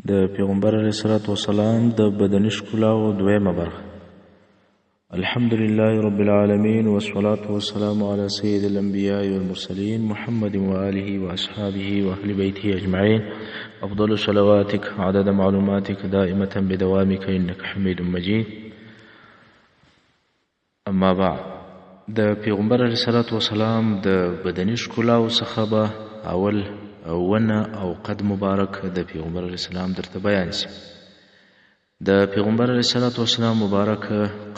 د پیغمبر علیه الصلاة والسلام د بدني ښکلاو دویمه برخه. الحمد لله رب العالمين، والصلاة والسلام على سيد الأنبياء والمرسلين محمد وآله وأصحابه وأهل بيته أجمعين. أفضل صلواتك عدد معلوماتك دائمة بدوامك إنك حميد مجيد. أما بعد، د پیغمبر علیه الصلاة والسلام د بدني ښکلاو څخه به اول ونه او قد مبارک د پیغمبر علیه السلام درته بیان شي. د پیغمبر علیه الصلاة والسلام مبارک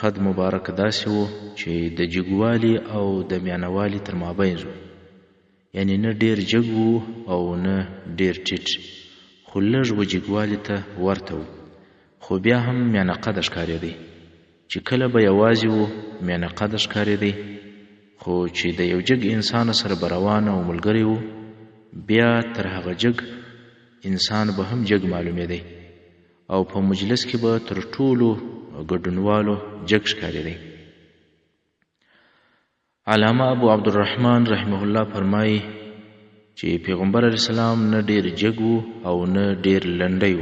قد مبارک داسې و چې د جګوالي او د میانوالي تر مابینځ و، یعنې نه ډېر جګ و او نه ډېر ټیټ، خو لږ و جګوالي ته ورته و، خو بیا هم میانه قده ښکارېدی. چې کله به یوازې و میانه قده ښکارېدی، خو چې د یو جګ انسان سره به روان او ملګری و، بیا تر هغه جګ انسان به هم جګ معلومېدی او په مجلس کې به تر ټولو ګډونوالو جګ ښکارېدی. علامه ابو عبدالرحمن رحمه الله فرمایي چې پیغمبر علیه السلام نه ډېر جګ و او نه ډېر لنډی و.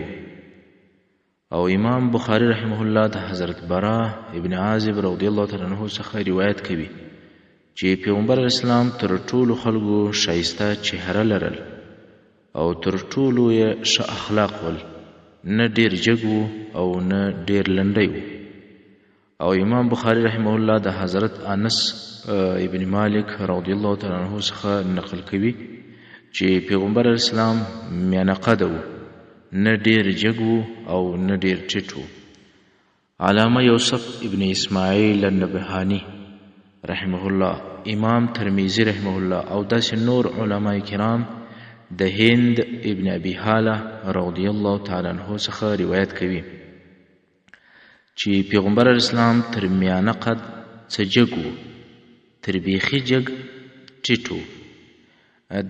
او امام بخاري رحمه الله د حضرت برا ابن عازب رضی الله تعالی عنه څخه روایت کوي چې پیغمبر علیه السلام تر ټولو خلکو ښایسته چهره لرل او تر ټولو یې ښه اخلاق ول، نه ډېر جګ و او نه ډېر لنډی و. او امام بخاري رحمه الله د حضرت انس ابن مالک رضی الله تعالی عنه څخه نقل کوي چې پیغمبر علیه السلام میانه قده و، نه ډېر جګ و او نه ډېر ټیټ و. علامه یوسف ابن اسماعیل النبهاني رحمه الله، امام ترمذي رحمه الله او داسې نور علما کرام د هند ابن ابي هاله رضی الله تعالی عنه څخه روایت کوي چې پیغمبر علیه السلام تر میانه قد څه جګ و، تر بیخي جګ ټیټ و.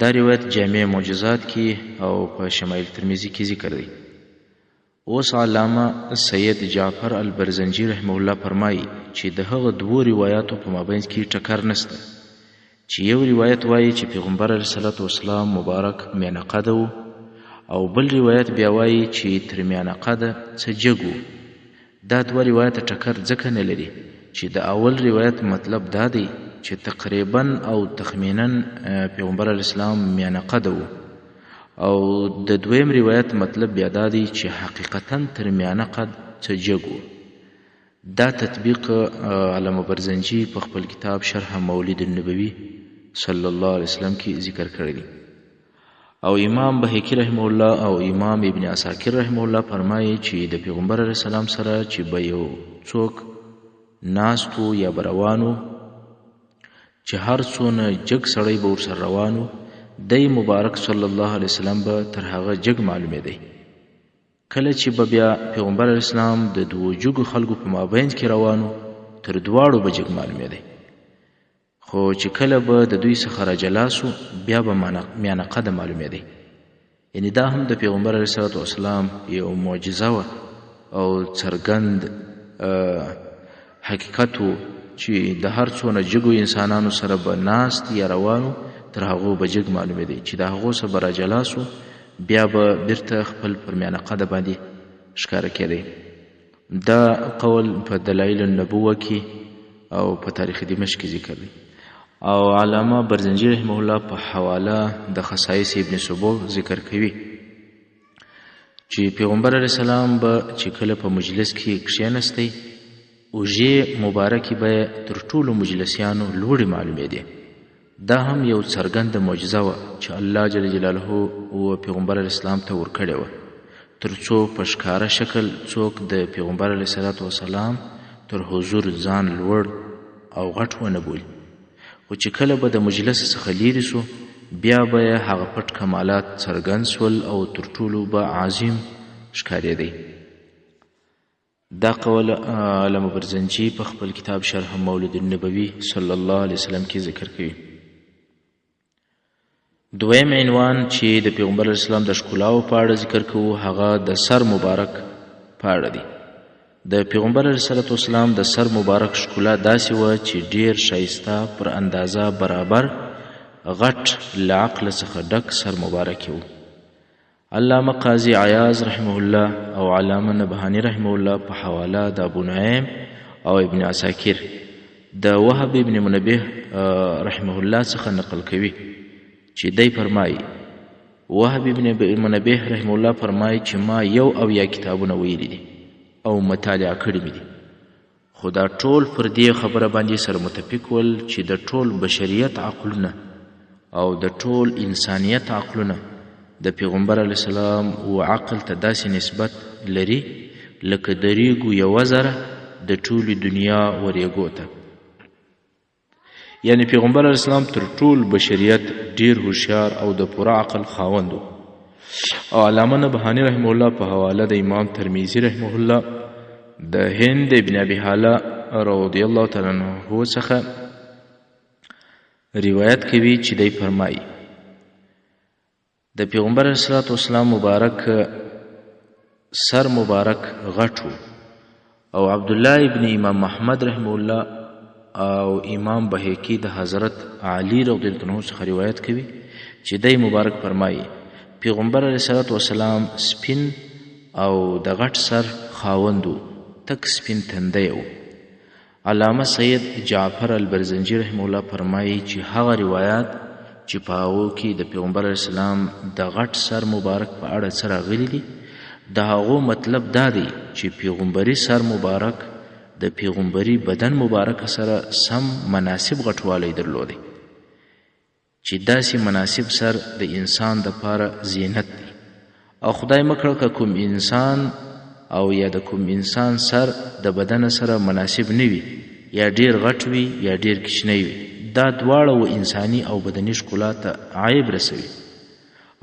دا روایت جامع معجزات کې او په شمایل ترمذي کې ذکر دی. اوس علامه سید جعفر البرزنجي رحمه الله فرمایي چې د هغه دوو روایاتو په مابینځ کې ټکر نشته، چې یو روایت وایي چې پیغمبر علیه الصلاة والسلام مبارک میانه قده و او بل روایت بیا وایي چې تر میانه قده څه جګ و. دا دوه روایته ټکر ځکه نه لري چې د اول روایت مطلب دا دی چې تقریبا او تخمینا پیغمبر علیه السلام میانه قده و، او د دویم روایت مطلب بیا دا دی چې حقیقتا تر میانه قد څه جګ و. دا تطبیق علامه برزنجي په خپل کتاب شرح مولد النبوي صلی الله علیه وسلم کې ذکر کړی دی. او امام بهقي رحمه الله او امام ابن عساکر رحمه الله فرمایي چې د پیغمبر علیه السلام سره چې به یو څوک ناست و یا به روان و، چې هر څونه جګ سړی به ورسره روان و، دی مبارک صلی الله علیه وسلم به تر هغه جګ معلومېدی. کله چې به بیا پیغمبر علیه السلام د دوو جګو خلکو په مابینځ کې روان و، تر دواړو به جګ معلومېدی، خو چې کله به د دوی څخه راجلا سو بیا به میانه قده معلومېدی. یعنې دا هم د پیغمبر علیه الصلاة والسلام یو معجزه وه او څرګند حقیقت و چې د هر څونه جګو انسانانو سره به ناست یا روان و، تر هغو به جګ معلومېدی، چې د هغو څخه به راجلا سو بیا به بیرته خپل پر میانه قده باندې ښکاره کېدی. دا قول په دلایل النبوه کې او په تاریخ دمشق کې ذکر دی. او علامه برزنجي رحمه الله په حواله د خصایص ابن سبوع ذکر کوي چې پیغمبر علیه السلام به چې کله په مجلس کې کښېنستی، اوږې مبارکې به یې تر ټولو مجلسیانو لوړې معلومېدې. دا هم یو څرګنده معجزه وه چې الله جل جلاله و پیغمبر علیه السلام ته ورکړې وه، تر څو په ښکاره شکل څوک د پیغمبر علیه الصلاة والسلام تر حضور ځان لوړ او غټ ونه بولي. خو چې کله به د مجلس څخه لیرې سو، بیا به یې هغه پټ کمالات څرګند سول او تر ټولو به عظیم ښکارېدی. دا قول علامه برزنجي په خپل کتاب شرح مولد النبوي صلی الله علیه وسلم کې ذکر کوي. دویم عنوان چې د پیغمبر علیه السلام د ښکلاو په اړه ذکر کوو، هغه د سر مبارک په اړه دی. د پیغمبر علیه الصلاة والسلام د سر مبارک ښکلا داسې وه چې ډېر ښایسته، پر اندازه برابر، غټ، له عقل څخه ډک سر مبارک یې و. علامه قاضي عیاض رحمه الله او علامه نبهاني رحمه الله په حواله د ابو نعیم او ابن عساکر د وهب ابن منبه رحمه الله څخه نقل کوي چې دی فرمایي، وهب ابن منبه رحمه الله فرمایي چې ما 71 کتابونه ویلي دي او مطالعه کړي مې دي، خو دا ټول پر دې خبره باندې سره متفق ول چې د ټول بشریت عقلونه او د ټول انسانیت عقلونه د پیغمبر علیه السلام و عقل ته داسې نسبت لري لکه د ریګو یوه ذره د ټولې دنیا و ریګو ته. یعنی پیغمبر علیه السلام تر ټول بشریت ډیر هوښیار او د پوره عقل خاوند و. او علامه نبهاني رحمه الله په حواله د امام ترمذي رحمه الله د هند ابن ابي هاله رضی الله تعالی عنه څخه روایت کوي چې دی فرمایي، د پیغمبر علیه الصلاة والسلام مبارک سر مبارک غټ و او عبدالله ابن امام محمد رحمه الله او امام بهقي د حضرت علي رضی الله عنه څخه روایت کوي چې دی مبارک فرمایي، پیغمبر علیه الصلاة والسلام سپین او د غټ سر خاوند و، تک سپین تندی و. علامه سید جعفر البرزنجي رحمه الله فرمایي چې هغه روایات چې په هغو کې د پیغمبر علیه السلام د غټ سر مبارک په اړه څه راغلي دي، د هغو مطلب دا دی چې پیغمبري سر مبارک د پیغمبري بدن مبارک سره سم مناسب غټوالی درلودی، چې داسې مناسب سر د انسان دپاره زینت دی. او خدای مه کړه که کوم انسان او یا د کوم انسان سر د بدن سره مناسب نه وي، یا ډیر غټ وي یا ډیر کوچنی وي، دا دواړه و انساني او بدني ښکلا ته عیب رسوي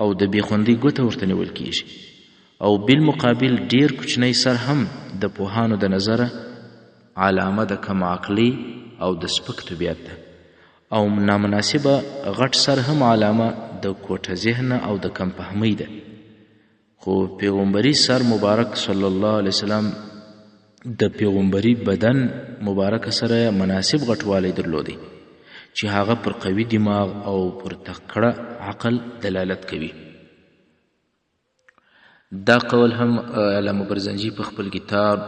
او د بېخوندۍ ګوته ورته نیول کیږي. او بالمقابل ډیر کوچنی سر هم د پوهانو د نظره علامه د کم عقلۍ او د سپک طبیعت ده، او نامناسبه غټ سر هم علامه د کوټه ذهنه او د کم فهمۍ ده. خو پیغمبري سر مبارک صلی الله علیه وسلم د پیغمبري بدن مبارک سره مناسب غټوالی درلودی چې هغه پر قوي دماغ او پر تکړه عقل دلالت کوي. دا قول هم علامه برزنجي په خپل کتاب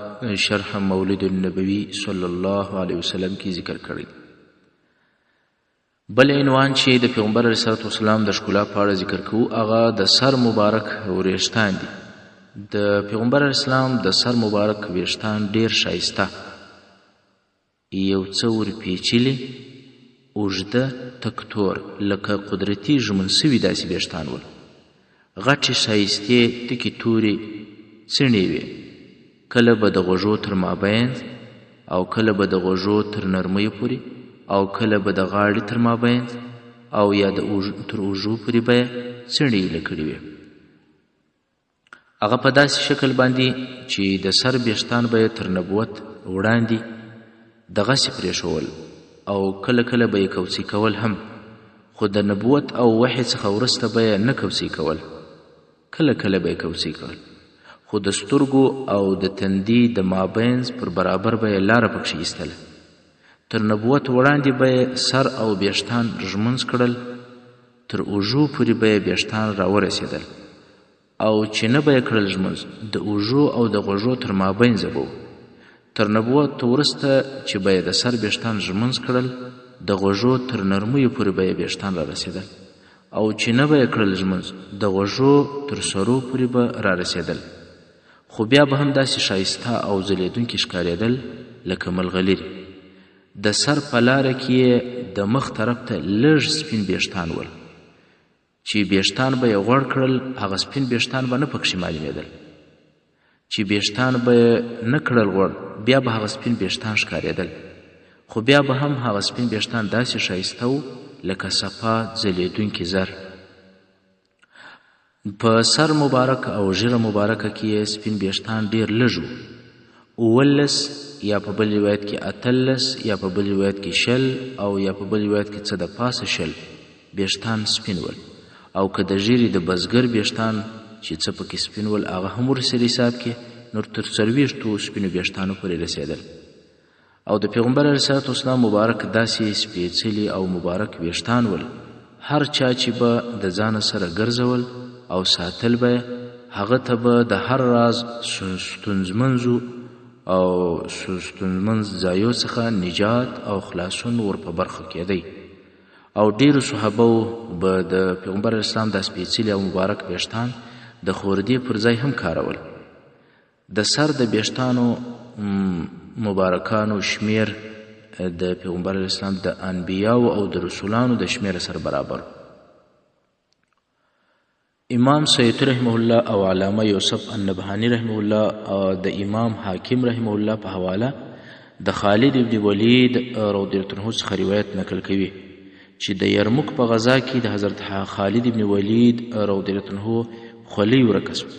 شرح مولد النبوي صلی الله علیه وسلم کې ذکر کړی. بل عنوان چې د پیغمبر علیه الصلاة والسلام د ښکلا په اړه ذکر کوو هغه د سر مبارک وریښتان دي. د پیغمبر علیه السلام د سر مبارک ویښتان ډیر ښایسته، یو څه ورپیچلي، اوږده، تک تور، لکه قدرتي ږمنځ شوي داسې ویښتان ول. غټې ښایستې تکې تورې څڼې وې، کله به د غوږو تر مابین او کله به د غوږو تر نرمیو پورې او کله به د غاړې تر مابین او یا د تر اوږو پورې به یې څڼې ایله کړې وې. هغه په داسې شکل باندې چې د سر ویښتان به یې تر نبوت وړاندې دغسې پرېښول او کله کله به یې کوڅۍ کول هم، خو د نبوت او وحې څخه وروسته به یې نه کوڅۍ کول، کله کله به یې کوڅۍ کول، خو د سترګو او د تندي د مابینځ پر برابر به یې لاره پکښې ایستله. تر نبوت وړاندې به یې سر او ویښتان ږمونځ کړل، تر اوږو پورې به یې ویښتان راورسېدل، او چې نه به یې کړل ږمونځ د اوږو او د غوږو تر مابینځه به وو. تر نبوت وروسته چې به یې د سر ویښتان ږمونځ کړل، د غوږو تر نرمیو پورې به یې ویښتان رارسېدل، او چې نه به یې کړل ږمونځ د غوږو تر سرو پورې به رارسېدل، خو بیا به هم داسې ښایسته او ځلېدونکي ښکارېدل لکه ملغلرې. د سر په لاره کې یې د مخ طرف ته لږ سپین ویښتان ول، چې ویښتان به یې غوړ کړل هغه سپین ویښتان به نه پکښې معلومېدل، چې ویښتان به یې نه کړل غوړ بیا به هغه سپین ویښتان ښکارېدل، خو بیا به هم هغه سپین ویښتان داسې ښایسته وو لکه صفا ځلېدونکي زر. په سر مبارک او ږیره مبارکه کې یې سپین ویښتان ډېر لږ وو، 17 یا په بل روایت کې 18 یا په بل روایت کې 20 او یا په بل روایت کې څه د پاسه 20 ویښتان سپین ول، او که د ږیرې د بزګر ویښتان چې څه پکې سپین ول هغه هم ورسره حساب کې، نور تر 40 سپینو ویښتانو پورې رسېدل. او د پیغمبر علیه الصلاة والسلام مبارک داسې سپېڅلي او مبارک ویښتان ول، هر چا چې به د ځانه سره ګرځول او ساتل به یې، هغه ته به د هر راز ستونزمنو او ستونزمن ځایو څخه نجات او خلاصون ور په برخه کېدی. او ډېرو صحابه وو به د پیغمبر علیه السلام دا سپېڅلي او مبارک وېښتان د خوردې پر ځای هم کارول. د سر د وېښتانو مبارکانو شمېر د پیغمبر علیه السلام د انبیاو او د رسولانو د شمېر سره برابر. امام سیوطي رحمه الله او علامه یوسف النبهاني رحمه الله د امام حاکم رحمه الله په حواله د خالد ابن ولید رضی الله عنه څخه روایت نقل کوي چې د یرموک په غزا کې د حضرت خالد ابن ولید رضی الله عنه خولۍ ورکه شوه.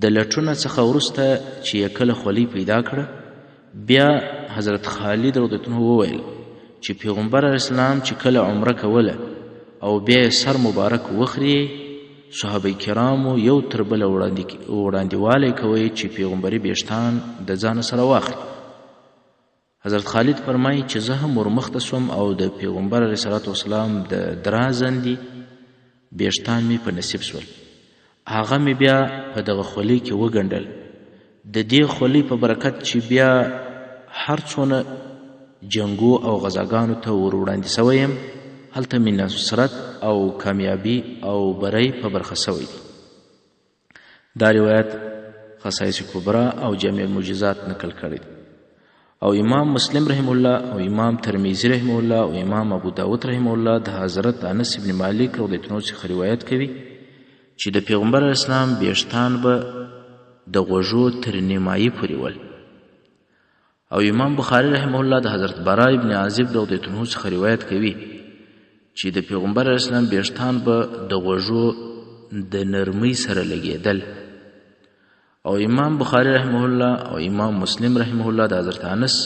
د لټونه څخه وروسته چې یې کله خولۍ پیدا کړه، بیا حضرت خالد رضی الله عنه وویل چې پیغمبر علیه السلام چې کله عمره کوله او بیا یې سر مبارک وخریی، صحابه کرامو یو تر بله وړاندې والی کوی چې پیغمبري بیښتان د ځانه سره واخلي. حضرت خالد فرمایي چې زه هم ورمخته شوم او د پیغمبر علیه الصلاة والسلام د درازندې بیښتان مې په نصیب شول. هغه مې بیا په دغه خولۍ کې وګنډل. د دې خولۍ په برکت چې بیا هر څونه جنګو او غزاګانو ته ور وړاندې شوی یم، هلته مې نصرت او کامیابي او بری په برخه شوی دی. دا روایت خصائص کبرا او جامع المعجزات نقل کړی دی. او امام مسلم رحم الله او امام ترمذي رحم الله او امام ابو داود رحم الله د حضرت انس ابن مالک رضی الله عنه څخه روایت کوي چې د پیغمبر اسلام بیښتان به د غوږو تر نیمایي پورې ول. او امام بخاری رحمه الله د حضرت برا ابن عازب رضی الله عنه څخه روایت کوي چې د پیغمبر اسلام بیښتان به د غوږو د نرمۍ سره لګېدل. او امام بخاری رحمه الله او امام مسلم رحمه الله د حضرت انس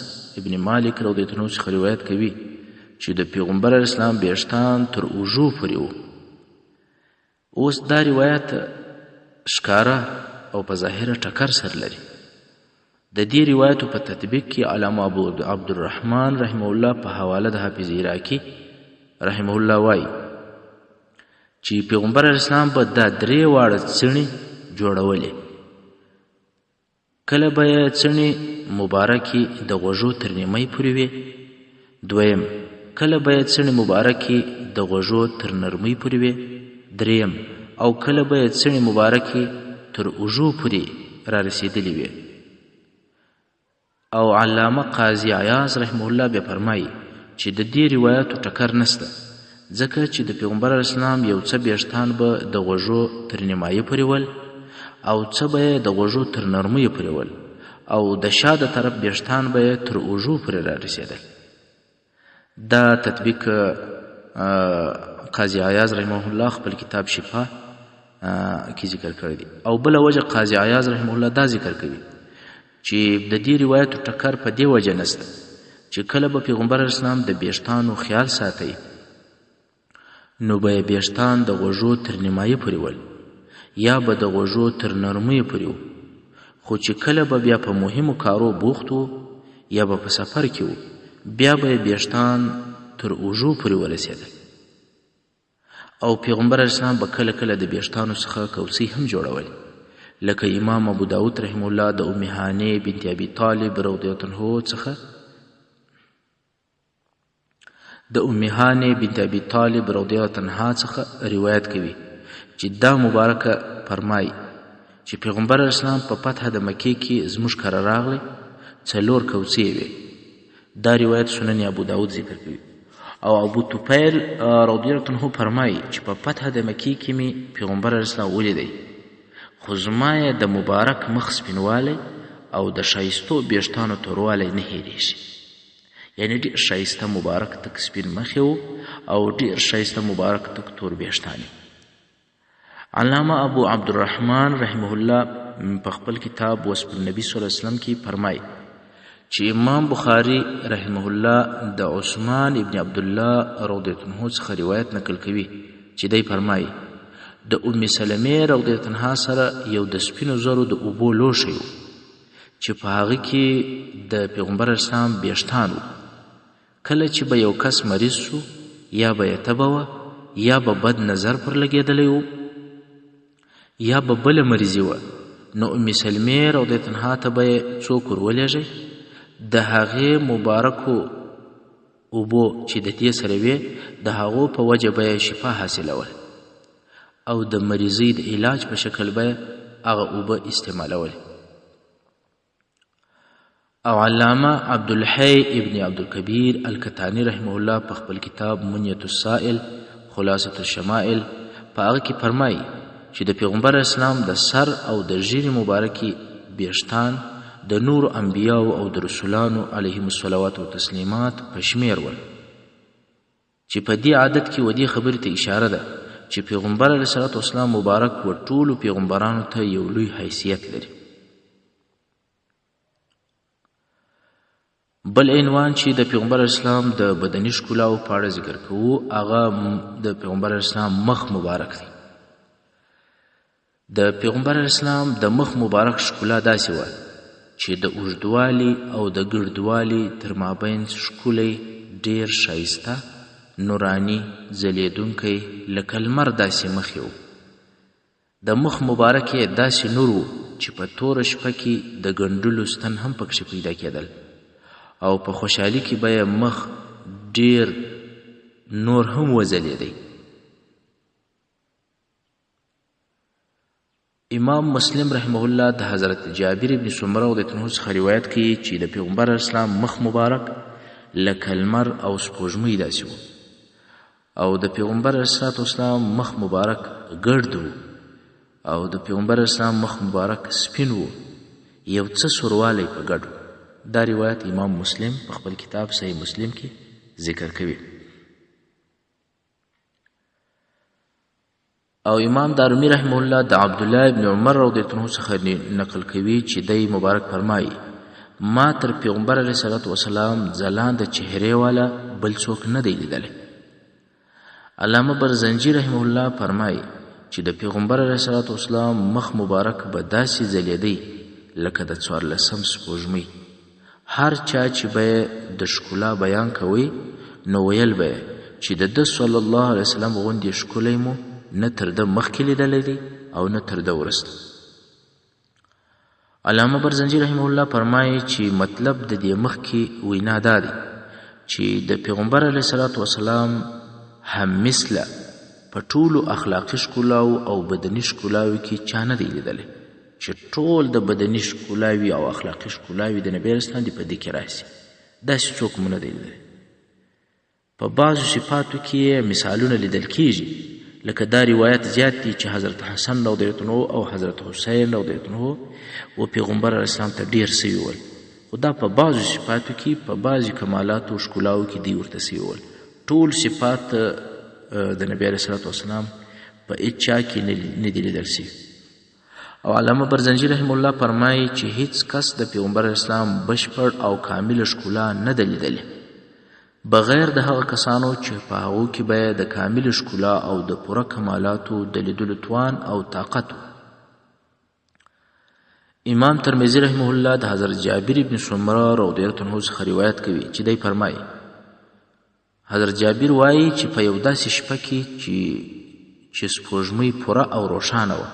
ابن مالک رضی الله عنه څخه روایت کوي چې د پیغمبر اسلام بیښتان تر اوږو پورې وو. اوس دا روایت ښکاره او په ظاهره ټکر سره لري. د دې روایتو په تطبیق کې علامه ابو عبدالرحمن رحمه الله په حواله د حافظ عراقي رحمه الله وایي چې پیغمبر اسلام به دا درې واړه څڼې جوړولې. کله به یې څڼې مبارکې د غوږو تر نیمۍ پورې وې، دویم کله به یې څڼې مبارکې د غوږو تر نرمۍ پورې وې، دریم او کله به یې څڼې مبارکې تر اوږو پورې را رسېدلې وې. او علامه قاضي عیاض رحمه الله بیا فرمایي چې د دې روایاتو ټکر نشته، ځکه چې د پیغمبر علیه السلام یو څه بیښتان به د غوږو تر نیمایي پورې ول او څه به یې د غوږو تر نرمیو پورې ول او د شا د طرف بیښتان به یې تر اوږو پورې را رسېدل. دا تطبیق قاضي عیاض رحمه الله خپل کتاب شفا کې ذکر کړی دی. او بله وجه قاضي عیاض رحمه الله دا ذکر کوي چې د دې روایتو ټکر په دې وجه نشته چې کله به پیغمبر اسلام د بیښتانو خیال ساتي نو به یې بیښتان د غوږو تر نیمایي پورې ول یا به د غوږو تر نرمیو پورې وو، خو چې کله به بیا په مهمو کارو بوخت وو یا به په سفر کې وو بیا به یې بیښتان تر اوږو پورې ورسېدل. او پیغمبر اسلام به کله کله د بیښتانو څخه کوڅۍ هم جوړولې، لکه امام ابو داود رحمه الله د ام هانې بنت ابي طالب رضی الله عنه څخه د ام هانې بنت ابي طالب رضی الله عنها څخه روایت کوي چې دا مبارکه فرمایي چې پیغمبر اسلام په فتح د مکې کې زموږ کره راغلی، څلور کوڅې وې. دا روایت سنن ابو داود ذکر کوي. او ابو طفیل رضی الله عنه فرمایي چې په فتح د مکې کې مې پیغمبر اسلام ولیدی، خو زما یې د مبارک مخ سپینوالی او د ښایستو بیښتانو توروالی نه هېرېږي. یعنی ډېر ښایسته مبارک تک سپین مخ یې و او ډېر ښایسته مبارک تک تور بیښتان یې. علامه ابو عبدالرحمن رحمه الله په خپل کتاب وصف النبي صلی الله علیه وسلم کې فرمایي چې امام بخاری رحمه الله د عثمان ابن عبدالله رضی الله عنه څخه روایت نقل کوي چې دی فرمایي د ام سلمې رضی الله عنها سره یو د سپینو زرو د اوبو لوښی و چې په هغه کې د پیغمبر اسلام بیښتان وو. کله چې به یو کس مریض شو یا به یې تبه وه یا به بد نظر پر لګېدلی و، یا به بله مریضي وه، نو ام سلمې رضی الله عنها ته به یې څوک ور ولېږی، د هغې مبارکو اوبو چې د دې سره وې د هغو په وجه به یې شفا حاصلوله او د مریضۍ د علاج په شکل به یې هغه اوبه استعمالولې. او علامه عبدالحی ابن عبدالکبیر الکتانی رحمه الله په خپل کتاب منیت السائل خلاصة الشمائل په هغه کې فرمایي چې د پیغمبر اسلام د سر او د ږیرې مبارکې ویښتان د نورو انبیاو او د رسولانو علیهم الصلوات و تسلیمات په شمیر ول، چې په دې عادت کې و دې خبرې ته اشاره ده چې پیغمبر علیه الصلاة والسلام مبارک و ټولو پیغمبرانو ته یو لوی حیثیت لري. بل عنوان چې د پیغمبر اسلام د بدني ښکلاو په اړه ذکر کوو هغه د پیغمبر اسلام مخ مبارک دی. د پیغمبر اسلام د مخ مبارک ښکلا داسې وه چې د اوږدوالي او د ګردوالي تر مابین ښکلی، ډېر ښایسته، نوراني، ځلېدونکی لکه لمر داسې مخ یې و. د مخ مبارک یې داسې نور و چې په توره شپه کې د ګنډلو ستن هم پکښې پیدا کېدل او په خوشحالي کې به یې مخ ډېر نور هم وځلېدی. امام مسلم رحمه الله د حضرت جابر ابن سمره رضی الله عنه څخه روایت کوي چې د پیغمبر اسلام مخ مبارک لکه لمر او سپوږمۍ داسې و او د پیغمبر علیه السلام مخ مبارک ګرد و او د پیغمبر اسلام مخ مبارک سپین و، یو څه سوروالی په ګډ و. دا روایت امام مسلم په خپل کتاب صحیح مسلم کې ذکر کوي. او امام دارمی رحمه الله د عبد الله ابن عمر رضی الله عنه څخه نقل کوي چې دی مبارک فرمایي: ما تر پیغمبر علیه الصلاة والسلام ځلانده چهرې والا بل څوک نه دی لیدلی. علامه برزنجي رحمه الله فرمایي چې د پیغمبر علیه الصلاة والسلام مخ مبارک به داسې ځلېدی لکه د څوارلسم سپوږمۍ. هر چا چې به یې د ښکلا بیان کوی نو ویل به یې چې د ده صلی الله علیه وسلم غوندې ښکلی مو نه تر ده مخکې لیدلی دی او نه تر ده وروسته. علامه برزنجي رحمه الله فرمایي چې مطلب د دې مخکې وینا دا دی چې د پیغمبر علیه الصلاة والسلام هم مثله په ټولو اخلاقي ښکلاو او بدني ښکلاو کې چا نه دی لیدلی، چې ټول د بدني ښکلاوي او اخلاقي ښکلاوي د نبی علیه السلام دې په دې کې راشي، داسې څوک مو نه دی لیدلی. په بعضو صفاتو کې یې مثالونه لیدل کیږي، لکه دا روایت زیات دي چې حضرت حسن رضی الله عنه او حضرت حسین رضی الله عنه و پیغمبر علیه السلام ته ډیر سوي ول، خو دا په بعضو صفاتو کې په بعضې کمالاتو او ښکلاو کې دوی ورته سوي ول. ټول صفات د نبی علیه الصلاة والسلام په هیچا کې نه دي لیدل سوي. او علامه برزنجي رحمه الله فرمایي چې هیڅ کس د پیغمبر اسلام بشپړ او کامله ښکلا نه ده لیدلې، بغیر د هغه کسانو چې په هغو کې به یې د کاملې ښکلا او د پوره کمالاتو د لیدلو توان او طاقت و. امام ترمذي رحمه الله د حضرت جابر ابن سمره رضی الله عنه څخه روایت کوي چې دی فرمایي: حضرت جابر وایي چې په یو داسې شپه کې چې سپوږمۍ پوره او روښانه وه،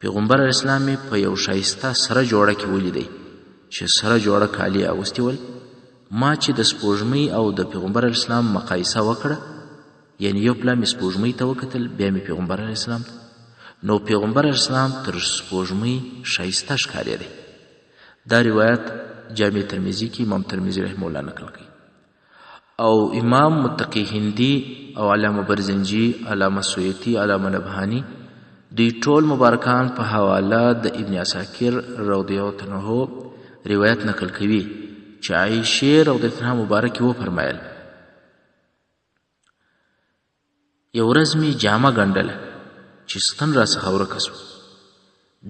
پیغمبر علیه السلام مې په یو ښایسته سره جوړه کې ولیدی چې سره جوړه کالي یې اغوستي ول. ما چې د سپوږمۍ او د پیغمبر علیه السلام مقایسه وکړه، یعنی یو پلا مې سپوږمۍ ته وکتل بیا مې پیغمبر علیه السلام ته، نو پیغمبر علیه السلام تر سپوږمۍ ښایسته ښکارېدی. دا روایت جامع ترمذي کې امام ترمذي رحمه الله نقل کوي. او امام متقي هندي او علامه برزنجي، علامه سویطي، علامه نبهاني دوی ټول مبارکان په حواله د ابن عساکر رضی الله عنه روایت نقل کوي چې عایشې رضی الله عنها مبارکې وفرمایل: یو ورځ مې جامه ګنډله چې ستن راڅخه ورکه شوه،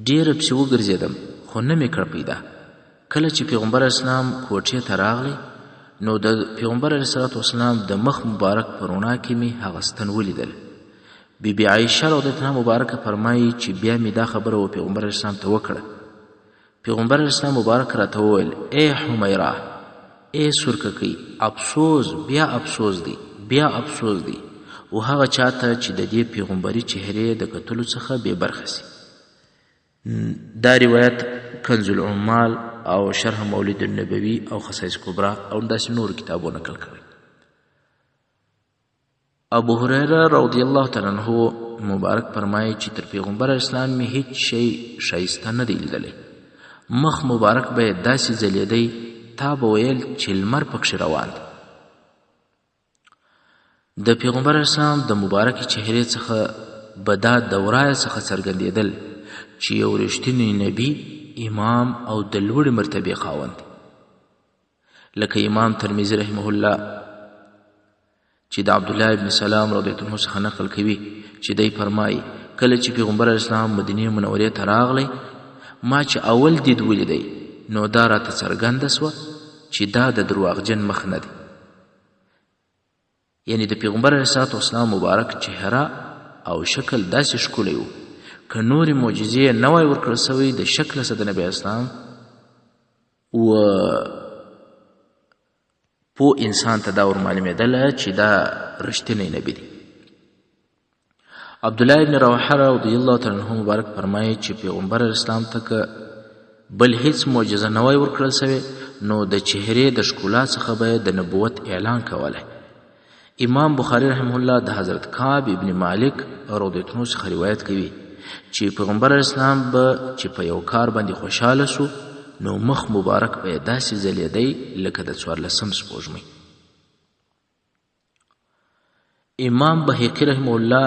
ډېره پسې وګرځېدم خو نه مې کړه پیدا. کله چې پیغمبر اسلام کوټې ته راغلی نو د پیغمبر علیه الصلاة والسلام د مخ مبارک په رڼا کې مې هغه ستن ولیدل. بی بی عایشه رضی الله عنها مبارکه فرمایي چې بیا مې دا خبره و پیغمبر علیه السلام ته وکړه. پیغمبر علیه السلام مبارک راته وویل: ای حمیرا، ای سورککۍ، افسوس بیا افسوس دی، بیا افسوس دی. و هغه چاته چې د دې پیغمبري چهرې د کتلو څخه بې برخه سي. دا روایت کنز العمال او شرح مولد النبوي او خصائص کبرا او داسې نورو کتابو نقل کړی. ابو هريره رضی الله تعالی عنہ مبارک فرمایي چې تر پیغمبر اسلام مې هیڅ شی ښایسته نه دی لیدلی. مخ مبارک به یې داسې ځلېدی، تا به ویل چې لمر پکښې روان دی. د پیغمبر اسلام د مبارکې چهرې څخه به دا د ورایه څخه څرګندېدل چې یو رښتینی نبي، امام او د لوړې مرتبې خاوند دی. لکه امام ترمذي رحمه الله چې د عبدالله ابن سلام رضی الله عنه څخه نقل کوي چې دی فرمایي کله چې پیغمبر اسلام مدینې منورې ته راغلی، ما چې اول دید ولیدی نو دا راته څرګنده سوه چې دا د درواغجن مخ نه دی. یعنی د پیغمبر علیه الصلاة والسلام مبارک چهره او شکل داسې ښکلی و، که نورې معجزې نه وای ورکړل سوی د شکله څخه د نبی اسلام و پوه انسان ته دا ور معلومېدله چې دا رښتینی نبی دی. عبدالله ابن رواحه رضی الله تعالی عنه مبارک فرمایي چې پیغمبر اسلام ته که بل هیڅ معجزه نه وای ورکړل سوې نو د چهرې د ښکلا څخه به د نبوت اعلان کولی. امام بخاري رحمه الله د حضرت کعب ابن مالک رضی الله عنه څخه روایت کوي چې پیغمبر اسلام به چې په یو کار باندې خوشحاله سو نو مخ مبارک به یې داسې ځلېدی لکه د 14 سپوږمۍ. امام بهقي رحمه الله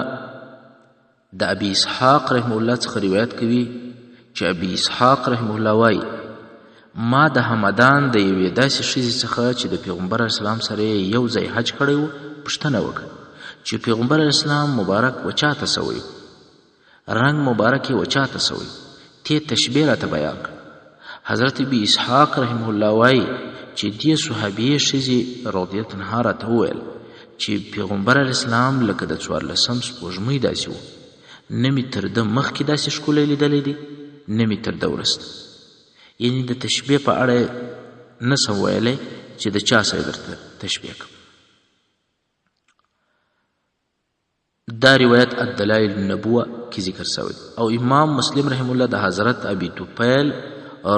د ابي اسحاق رحمه الله څخه روایت کوي چې ابي اسحاق رحمه الله وایي ما د همدان د یوې داسې ښځې څخه چې د پیغمبر اسلام سره یې یو ځای حج کړی و پوښتنه وکړه چې پیغمبر اسلام مبارک و چاته سوی، رنګ مبارک یې و چاته سوی، تې تشبیه راته بیان کړه. حضرت ابي اسحاق رحمه الله وایي چې دې صحابیې ښځې رضی الله عنها راته وویل چې پیغمبر علیه السلام لکه د 14 سپوږمۍ داسې و، نه مې تر ده مخکې داسې ښکلی لیدلی دی، نه مې تر ده وروسته. یعنی د تشبیه په اړه نه سم ویلی چې د چا سره درته تشبیه کړم. دا روایت الدلائل النبوه کې ذکر شوی دی. او امام مسلم رحم الله د حضرت ابي طفیل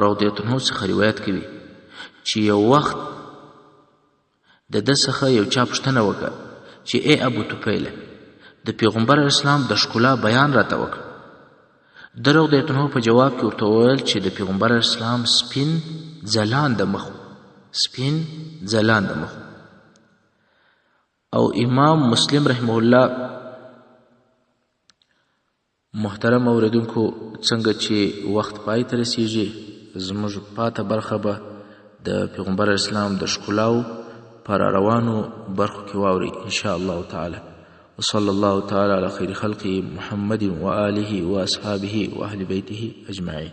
رضی الله عنه څخه روایت کوي چې یو وخت د ده څخه یو چا پوښتنه وکړه چې ای ابو طفیله، د پیغمبر اسلام د ښکلا بیان راته وکړه. ده رضی الله عنه په جواب کې ورته وویل چې د پیغمبر اسلام سپین ځلانده مخ، سپین ځلانده مخ. او امام مسلم رحمه الله محترم اوریدونکو، څنګه چې وخت پای ته رسیږي زموږ پاته برخه به د پیغمبر اسلام د ښکلاو په روانو برخو کې واورئ ان شاء الله تعالی. وصلى الله تعالى على خير خلقه محمد وآله وأصحابه وأهل بيته أجمعين.